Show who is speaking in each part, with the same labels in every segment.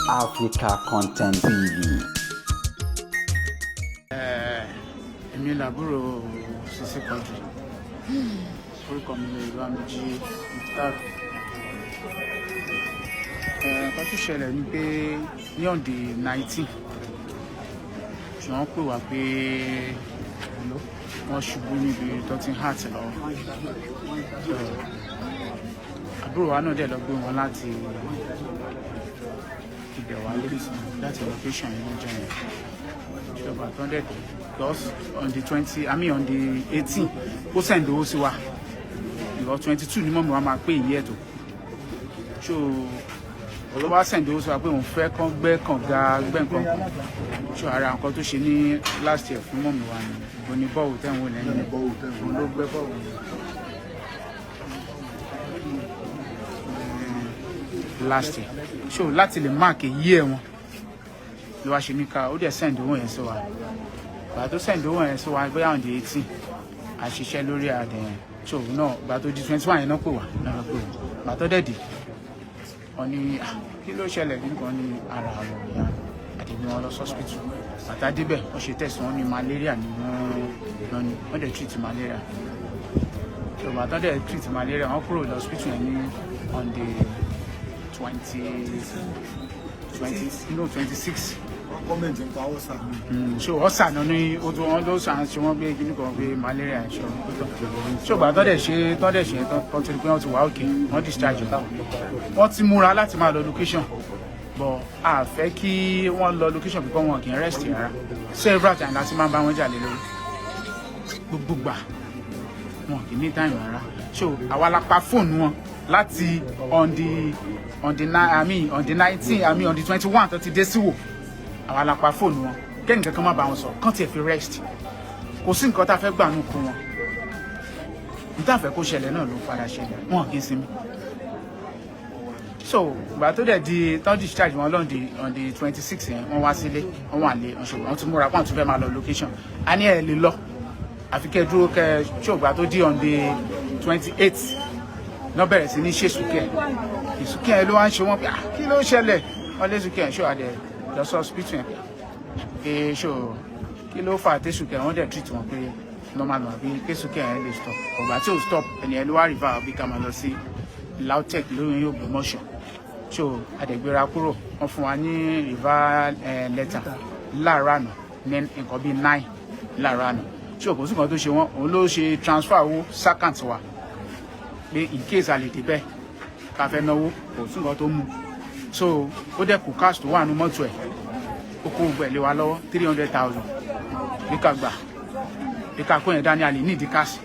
Speaker 1: Africa Content TV.
Speaker 2: Èmi làbúrò Sisi Quadri. Orúkọ mi ni Ìbámijì Mukhtar. Nǹkan tó ṣẹlẹ̀ ni pé ní on the 19 tí wọ́n pè wá pé wọ́n ṣubú níbi tó ti ń heart lọ́wọ́. So, àbúrò wa náà dẹ̀ lọ gbé wọn láti ibẹ̀ wálé láti location yẹn lọ́jọ́ yẹn. Ìjọba tó ń dẹ̀ because on the 20, I mean on the 18, ó send owó sí wa, because 22 ni mummy wa máa pé ìyí ẹ̀ tó. So ó wá send owó sí wa pé òun fẹ́ kán gbẹ́ kànga, gbẹ́ nǹkan kan. So ara nǹkan tó ṣe ní last year fún mummy wa ni òun ní borehole tẹ̀wọ̀n lẹ́yìn, òun ló gbẹ́ borehole last year. So láti lè mark èyí ẹ̀ wọn ló wá ṣe ní ká ó dẹ̀ send owó yẹn sí wa. Ìgbà tó send owó yẹn sí wa, bóyá on the 18, a ṣiṣẹ́ lórí àdẹ̀ yẹn. So náà ìgbà tó di 21 yẹn náà pè wá, náà pè wá. Ìgbà tó dẹ̀ dé, wọ́n ní, "Ah, kí ló ṣẹlẹ̀?" Nǹkan ní ara àwọn ìyá àdébí wọn lọ hospital. Bàtà débẹ̀, wọ́n ṣe test, wọn ní malaria ni wọ́n lọ ní. Wọ́n dẹ̀ treat malaria. So bàtà dẹ̀ treat malaria, wọ́n kúrò lọ hospital yẹn ní on the twenty twenty, no, 26.
Speaker 3: Comment nípa ọ̀sà.
Speaker 2: So ọ̀sà náà ní ó tún wọn ló sàn ṣe wọ́n gbé kíní kan pé malaria. Ṣe so gbà tó dẹ̀ ṣe, tó dẹ̀ ṣe tó ti rí pé wọ́n ti wà òkè, wọ́n discharge wọn. Wọ́n ti múra láti máa lọ location, but a fẹ́ kí wọ́n lọ location because wọn kì í rest rárá. Several times láti máa ń bá wọn jà lé lórí. Gbogbo gbà wọn kì í ní time rárá. So àwa la pa fóònù wọn láti on the nine, I mean on the 19, I mean on the 21 tó ti dé sí wò. Àwa la pa fóònù wọn kẹ́ni kankan má bá wọn sọ, kán tiẹ̀ fi rest. Kò sí nǹkan tá a fẹ́ gbà nù kú wọn. N tá a fẹ́ kó ṣẹlẹ̀ náà ló padà ṣẹlẹ̀. Wọn kì í sinmi. So ìgbà tó dẹ̀ di tán discharge wọn lọ́n di on the 26 yẹn, wọ́n wá sílé, wọ́n wà lé ọ̀ṣọ́, wọ́n tún múra pọ́n tún fẹ́ máa lọ location. A ní ẹ̀ lè lọ, àfi kẹ́ dúró kẹ́. Ṣó ìgbà tó di on the 28 náà bẹ̀rẹ̀ sí ní ṣe ìsúkẹ́. Ìsúkẹ́ yẹn ló wá ń ṣe wọ́n pé, "Ah, kí ló ń ṣẹlẹ̀?" Wọ́n lé ìsúkẹ́ yẹn. Ṣó àdẹ lọ sí hospital yẹn pé ṣó kí ló fà tẹ́sùkẹ́? Wọ́n dẹ̀ treat wọn pé normal normal, bí késùkẹ́ yẹn lè stop. Ọ̀gbà tí ò stop, ẹni ẹ ló wá refer bí ká máa lọ sí LAUTECH lóyún Ògbómọ̀ṣọ́. So àdẹ̀gbéra kúrò, wọ́n fún wa ní refer letter láàárọ̀ àná ní nǹkan bíi 9 láàárọ̀ àná. So kò sí nǹkan tó ṣe wọ́n. Òun ló ṣe transfer owó sí account wa pé in case a lè débẹ̀ ká fẹ́ náwó. Kò sí nǹkan tó mú. So ó dẹ̀ kó cash tó wà nínú mọ́tò ẹ̀, ó kó gbogbo ẹ̀ lé wa lọ́wọ́, 300,000, bí ká gbà, bí ká kó yẹn dání, a lè ní ìdí cash.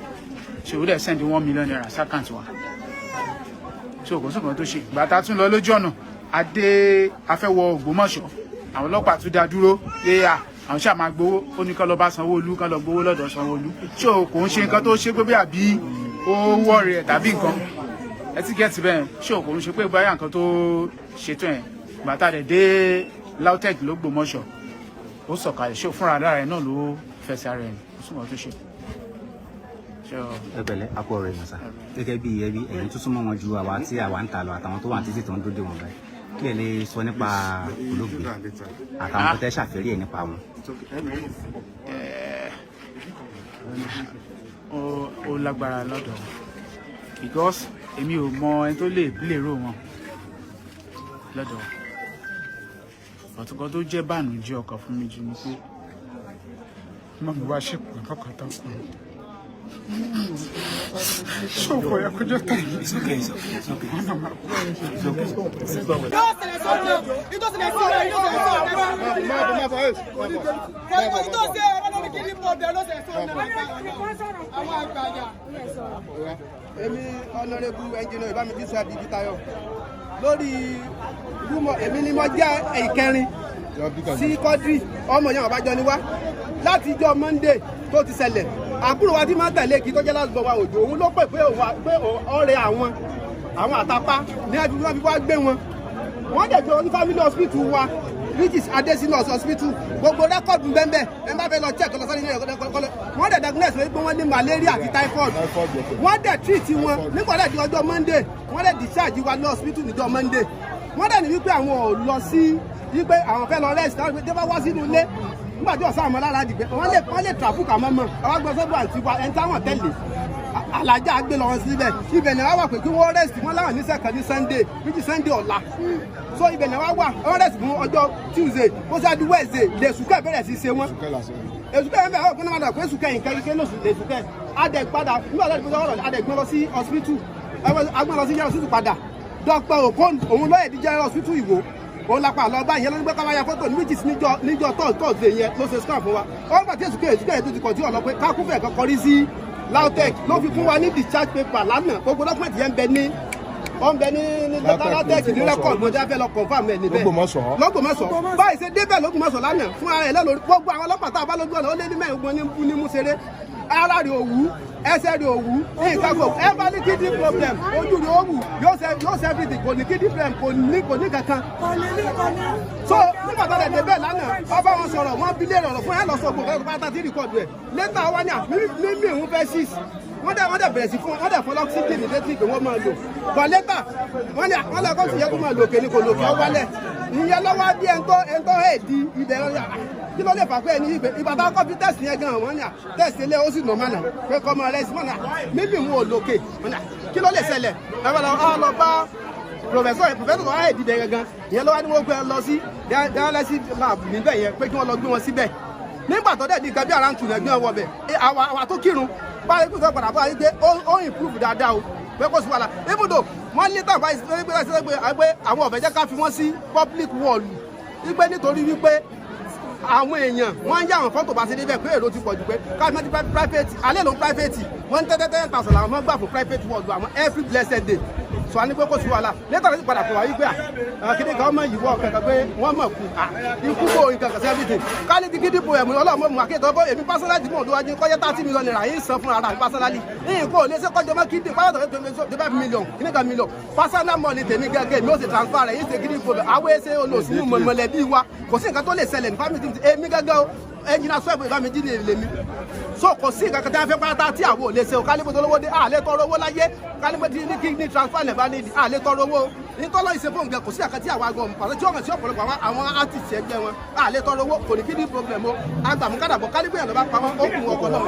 Speaker 2: So ó dẹ̀ send ₦1 million sí account wa. So kò sí nǹkan tó ṣe. Ìgbà tá a tún lọ lójú ọ̀nà adé afẹ́wọ̀ Ògbómọ̀ṣọ́, àwọn ọlọ́pàá tún dá dúró pé à àwọn ṣáà máa gbowó. Ó ní kán lọ bá Sanwó-Olú, kán lọ gbowó lọ́dọ̀ Sanwó-Olú. So kò ń ṣe nǹkan tó ṣe pé bí àbí ó wọ́ọ̀rì ẹ̀ tàbí nǹkan ẹ ti gẹ́tì bẹ́ẹ̀. So kò ń ṣe pé báyà nǹkan tó ṣètò ẹ̀. Ìgbà tá a dẹ̀ dé LAUTECH l'Ógbómọ̀ṣọ́, ó sọ̀kalẹ̀. Ṣé fúnra lára ẹ̀ náà ló fẹsẹ̀ ara ẹ̀? Kò sí nǹkan tó ṣe. So,
Speaker 4: Ẹ pẹ̀lẹ́, akọ rẹ yàn sá. Gẹ́gẹ́ bí ẹbí, ẹ̀yin tó súnmọ́ wọn ju àwa tí àwa ń ta lọ, àtàwọn tó wà títí tó ń dúró dè wọn báyìí, kí ẹ lè sọ nípa olóògbé àtàwọn tó tẹ́ ṣàfẹ́rí ẹ̀ nípa wọn?
Speaker 2: Ó lágbára lọ́dọ̀ wọn because èmi ò mọ ẹni tó lè play role wọn lọ́dọ̀ wọn. Ọ̀túnkan tó jẹ́ bànújẹ́ ọkàn fún mi jù ni pé mummy wá ṣèpò lọ́kàn tán kù. Ṣòfò yẹ kó jẹ́ tẹ̀yìn wọn náà máa kú.
Speaker 5: Yóò ṣẹlẹ̀ sọ́dọ̀ ìtò ṣẹlẹ̀ sọ́dọ̀ ìtò ṣẹlẹ̀ sọ́dọ̀ ìtò ṣe ọlọ́run kìíní pọ̀ bẹ́ẹ̀ ló ṣẹlẹ̀ sọ́dọ̀ àwọn àgbàyà.
Speaker 6: Èmi Honourable Engineer Ìbámidí Sọ Tayo, lórí rumour, èmi ni mo jẹ́ ìkẹrin sí Quadri. Ọmọ yẹn àbájọ ni wá. Láti ijọ́ Monday tó ti ṣẹlẹ̀, àbúrò wa tí máa ń tẹ̀lé kí tó jẹ́ lásìkò wa òjò, òun ló pè pé ọ̀rẹ́ àwọn àtàpá ní ẹbí wọn fi wá gbé wọn. Wọ́n dẹ̀ gbé wọn ní family hospital wa, which is Adesina Hospital. Gbogbo record bẹ́ẹ̀ ẹ bá fẹ́ lọ check lọ sọ́ni ní ẹ̀kọ́. Wọ́n dẹ̀ diagnose pé wọ́n ní malaria àti typhoid. Wọ́n dẹ̀ treat wọn nígbà dẹ̀ di ọjọ́ Monday. Wọ́n dẹ̀ discharge wa ní hospital níjọ́ Monday. Wọ́n dẹ̀ ní wípé àwọn ò lọ sí Wípé àwọn fẹ́ lọ rest táwọn ìgbé bá wá sínú ilé nígbà tí ọ̀sán àmọ́ lára dìgbẹ́ wọ́n lè traffic àmọ́ mọ́ àwọn agbọ́sọ́gbọ́ àti wa ẹni táwọn tẹ̀lé alájà gbé lọ síbẹ̀. Ibẹ̀ ni wọ́n wà pé kí wọ́n rest, wọ́n láwọn níṣẹ́ kan ní Sunday, which is Sunday ọ̀la. So ibẹ̀ ni wọ́n wà, wọ́n rest fún ọjọ́ Tuesday, ó ṣáà di Wednesday lèṣùkẹ́ bẹ̀rẹ̀ sí ṣe wọ́n. Èṣùkẹ́ yẹn bẹ̀rẹ̀ ọ̀gbọ́n náà padà pé èṣùkẹ́ yìí kẹ́kẹ́ lóṣù lèṣùkẹ́ adẹ̀ padà nígbà tó ti ọ̀rọ̀ adẹ̀ gbé lọ sí hospital, agbọ́n lọ sí general hospital padà. Dr. Okon òun lọ́yẹ̀ di general hospital Ìwó, òun lápá lọ bá ìyẹn ló ń gbé káwáyà fọ́tò ní méjì sí níjọ́ Thursday yẹn ló ṣe scan fún wa. Ó ń gbà tí èṣùkẹ́ yẹn tó ti kọ̀ tí ọ̀lọ́ pé kákúfẹ̀ kan kọrí sí LAUTECH ló fi fún wa ní discharge paper lánàá. Gbogbo document yẹn ń bẹ ní ó ń bẹ ní LAUTECH ní record mo jẹ́ fẹ́ lọ confirm ẹ̀ níbẹ̀ l'Ógbómọ̀ṣọ́. Báyìí ṣe débẹ̀ l'Ógbómọ̀ṣọ́ lánàá fún ara ẹ̀ lọ́lọ́rí gbogbo àwọn ọlọ́pàá tá a bá lójú ọ̀nà ó lé ní mẹ́rin ogun ní mú ṣeré, ara rẹ̀ òwú, ẹsẹ̀ rẹ̀ òwú, nǹkan kò ẹ bá ní kidney problem, ojú rẹ̀ òwú, yóò ṣe everything, kò ní kidney problem, kò ní kankan. So nígbà tó dẹ̀ débẹ̀ lánàá ọba wọn sọ̀rọ̀, wọn bí lè rọ̀rọ̀ fún ẹ lọ sọ gbogbo ẹ̀ pátá tí rìkọ̀dù ẹ̀ lẹ́tà wa ní mímí òun fẹ́ six, wọ́n dẹ̀ bẹ̀rẹ̀ sí fún wọ́n dẹ̀ fún oxygen létí pé wọ́n máa lò bọ̀ lẹ́tà wọ́n ní wọ́n lọ́kọ́ sì yẹ kó máa lò kéde kò lò kí ọ wálẹ̀. Ìyẹn lọ́wọ́ bí ẹ̀ńtọ́ ẹ̀ di ibẹ̀ lọ́yà kí ló lè fà pé ẹni ibẹ̀ ìgbà táwọn kọ́fí tẹ̀sì yẹn gan wọ́n ní à tẹ̀sì ilé ó sì nà mọ́nà pé kọ́ máa rẹ́sì mọ́nà mímì wọn ò lòkè mọ́nà kí ló lè ṣẹlẹ̀. Ẹ lọ bá professor tó wáyé dìde gangan, ìyẹn lọ́wọ́ ni wọ́n gbé lọ sí dialysis lab níbẹ̀ yẹn pé kí wọ́n lọ gbé wọn síbẹ̀. Nígbà tó dẹ̀ di nǹkan bí ara ń tù lẹ́gbẹ́ ọwọ́ bẹ̀ àwa tó kírun báyìí kó padà bọ́ àyè pé ó improve dáadáa o, pé kó sì wàhálà ibùdó wọ́n ní tàbá pé àwọn ọ̀fẹ́ jẹ́ ká fi wọ́n sí public wall wípé nítorí wípé àwọn èèyàn wọ́n ń yá àwọn fọ́tò bá ṣe débẹ̀ pé èrò ti pọ̀ jù pé káfíńtì ti private alẹ́ ló ń private wọ́n ń tẹ́tẹ́ ten thousand làwọn máa ń gbà fún private wall àwọn every blessed day. So a ní pé kò sí wàhálà lẹ́tà ló ti padà pọ̀ wá wípé kíní kan mọ̀ yìí wọ́ kankan pé wọ́n mọ̀ kú ikú bò nǹkan kan sí everything kálí ti gidi bo ẹ̀mú ọlọ́mọ mu akéètò ọgbọ́n èmi personally mọ̀ lówájú kọjá 30 million naira yìí san fún ara mi personally yìí kò lè ṣe kọjọ mọ́ kíndìn pátá tó 25 million kíní kan million personal money tèmi gẹ́gẹ́ mi ó sì transfer rẹ̀ yìí ṣe gidi bo àwọn ẹsẹ̀ olóòsínú mọ̀lẹ́bí wa kò sí nǹkan tó lè ṣẹlẹ̀ ní family èmi gẹ́gẹ́ o ẹnjìnà sọ ẹ̀bùn ìbámi jíde lèmi so kò sí nǹkan kan tí a fẹ́ pátá tí àwọn ò lè ṣe o. Kálíbó tó lówó dé àlẹ́ tọrọ owó láyé, kálíbó tí ní kidney transplant bá ní àlẹ́ tọrọ owó nítọ́lọ́ ìṣe fóun gan kò sí nǹkan tí àwọn agbọ̀n pàṣẹ tí ọ̀hún sí ọ̀pọ̀lọpọ̀ àwọn artist ẹgbẹ́ wọn àlẹ́ tọrọ owó kò ní kidney problem o. Agbàmúkàdàbọ̀ kálíbó yẹn ló bá pa wọn ó kún ọkọ̀ náà.